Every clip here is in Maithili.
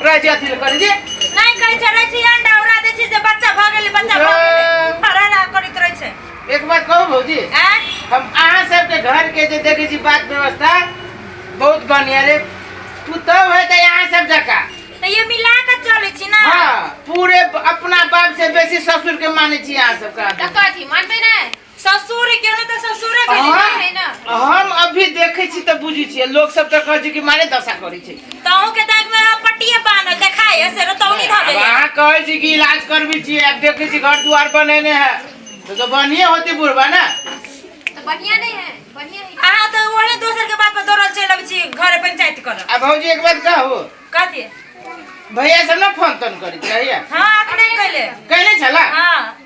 रह जे अथी करै जे। नहीं कहै छै, रहै छी अंडा उड़ा दै छी जे बच्चा भऽ गेलै, बच्चा भऽ गेलै, हरा करैत रहै छै। एक बात कहू भौजी? आँय? हम अहाँ सबके घर के जे देखै छी बात व्यवस्था बहुत बढ़िया रे, पुतहु है तऽ अहाँ सब जकाँ। तऽ ये मिला के चलै छी ना। हाँ, पूरे अपना बाप से बेसी ससुर के मानै छी अहाँ सबके आदमी। तऽ कथी मानबै नहि? ससुर के ने तऽ ससुरे भेलै हाँ, ना। है ना। हम अभी देखै छी तऽ बुझै छियै, लोक सब तऽ कहै छै कि माने दशा करै छै। तहु के दाग में पट्टिए बान्हल देखाय है, से रतौनी धऽ अब गेलै। अहाँ कहै छी कि इलाज करबै छियै, आब देखै छी घर दुआर बनेने है तो बढ़िए होती बुढ़बा ना। तऽ बढ़िया नहीं है, बढ़िया है। अहाँ तऽ ओहे दोसर के बात पर दौड़ल चलि अबै छी घरे पंचायत करऽ। आ भौजी एक बात कहू? कथी? भैया सब ना फोन तोन करै छै? हाँ, अखने कैले। कहने छला? हाँ।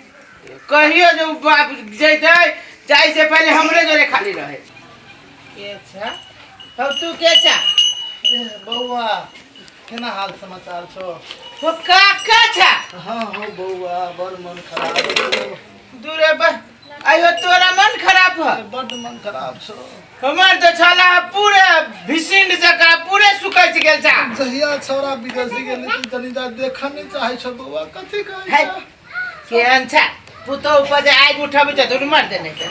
कहियो जो बाप जैतै जाइ से पहले हमरे जोरे खाली रहे। के छा? हौ तू के छा? ए, बौआ केना हाल समाचार छौ? हो काका छा? हाँ हो बौआ, बड़ मन खराब छौ। दूरे बा, आइयो तोरा मन खराब ह? बड्ड मन खराब छौ। हमर तो छला पूरे भिसिंड जका पूरे सुकच गेल छा। जहिया छौड़ा विदेश गेलै तू तनी जा देखऽ नहि चाहै छौ बौआ, कथी कहै है। छौ? केहन छा पुतहु पर जे आगि उठबै छै तऽ मर देने छै।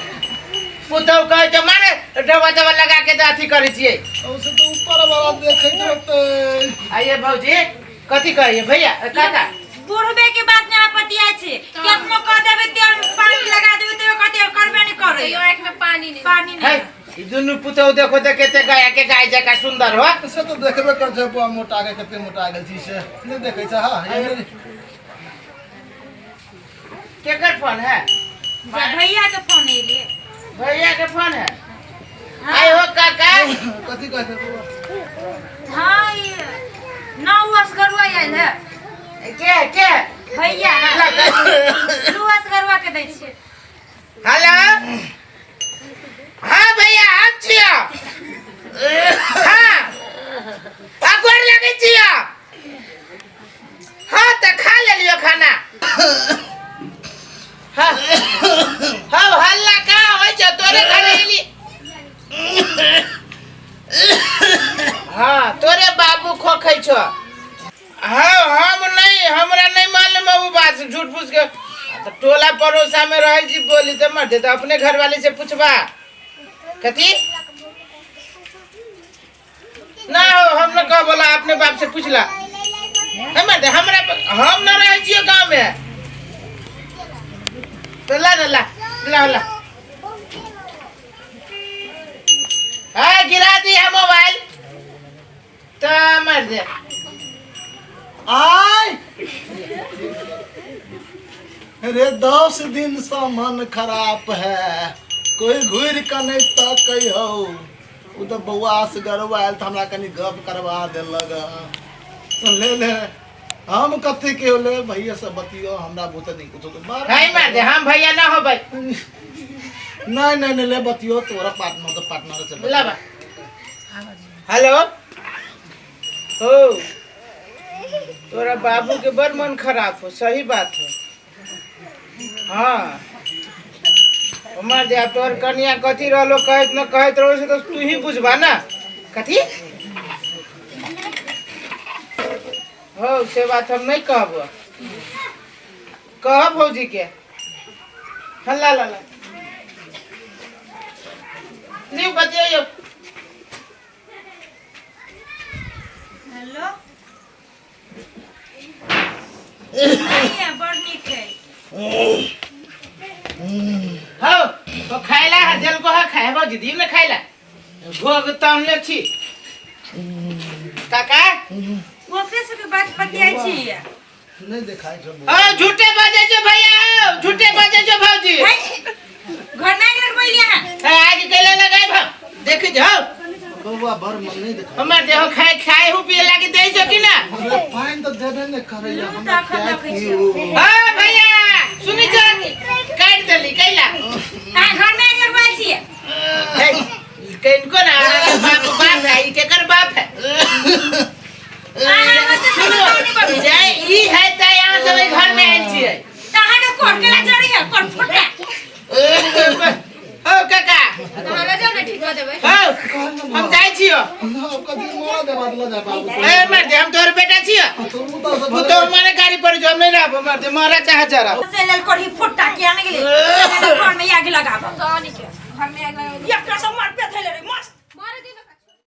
पुतहु कहै छै मारे डबा डबा लगा के तऽ अथी करै छियै। औसे तऽ ऊपर वाला देखैत रहतै। आइए भौजी कथी कहैए भैया काका? बुढ़बे के बात में आपत्ति छी, केतनो कह देबै तेल पानी लगा देबै तैयो कहते करबे नहीं करै। तैयो आँखि में पानी नहीं। पानी है नहीं। ई दुनू पुतहु देखो तऽ कते गाय के गाय जकाँ सुंदर हो। से तऽ देखबे कर छै बौआ, मोटा के कते मोटा गेल छी से नहि देखै छै। हाँ, ये नहि। केकर फोन है? भैया के फोन एले। भैया के फोन है? हाँ। आइ हो काका। कथी कहै छै बौआ? हाँ, ई नौ असगरुआ आयल है। के? भैया। दू असगरुआ के दै छियै। हेलो, हाँ भैया हम छियो। हाँ, आ गोर लगै छियो। हाँ तऽ खा लेलियो खाना। हाँ हाँ, हल्ला कहाँ होइ छौ तोरे घरे एली। हाँ तोरे बाबू खोखै छौ। हाँ हम नहीं, हमरा नहीं मालूम है वो बात, झूठ फूस के तो टोला पड़ोसा में रहे छी बोली तो मर तो अपने घर वाले से पूछबा। कथी ना हो, हम न कह बोला, अपने बाप से पूछला। हमर दे, हमरा हम न रहे छियो गांव में। तो ला ना, ला ला ला, हाँ गिरा दी है मोबाइल तो मर दे। आय रे 10 दिन से मन खराब है, कोई घुर के नहीं तकै हौ। ओ तऽ बौआ से गरवा आयल तऽ हमरा कनि गप करवा देलक। ले ले, हम कथी के होले भैया से बतियो, हमरा बहुते नहीं कुछो के बात। नहीं मार दे, हम भैया ना होबै। नहीं नहीं नहीं, ले बतियो तोरा पार्टनर तो पार्टनर से बतियो। ला बा। हेलो, हो तोरा बाबू के बड़ मन खराब हो, सही बात हो। हाँ हमर जे तोहर कनिया कथी रहलो कहैत न कहैत रहो से तो तू ही बुझबा ना। कथी हो से बात हम नहीं कहब, कहब भौजी के। हल्ला ला ला लिउ बतियौ। हेलो, बढ़िया, बड़ नीक है। हो तो खाइला है जल को है खाए भौजी दिन में खाइला भोग तानले छी काका। ओकरे सबके बात बतियाइ छी। नहीं देखाइ छौ। ओ झूठे बाजै छौ भैया, ओ झूठे बाजै छौ भौजी। है, घर नहीं लगबैली अहाँ? है, आज कैला लगाइ भौ देखै छौ। बौआ बड़ मन नहीं देखा। हमर देह खाए खाए हु पिए लागी दै छौ कि ना? अरे पानि तऽ देबे नहि करैया। लू हमरा तऽ अखन खाय देखै पियू। छियौ। हाँ भैया सुनी छौ काटि देली कैला? अहाँ घर नहीं लगबै छियै? है, किनको ना अहाँके बाप बाप है, ई केकर बाप है? अहाँ ओते सुनो समझदार नहि बनू। जे ई है तऽ अहाँ सब एहि घर में आयल छियै। तऽ अहाँके कोर केला जड़ी है, कोर फुटा। हो काका, तऽ लऽ जाउ ने, ठीक कऽ देबै। हो हम जाइ छियो। ना, कथी मारा देबा तऽ लऽ जा बाबू। ए मर दे, हम तोहर बेटा छियो। तो उ तो पुतोह हमारे गाड़ी पर जो हम नहीं रहब मरते मरा चाहे जरा से लेल करही फुट्टा किया नहीं गेलै।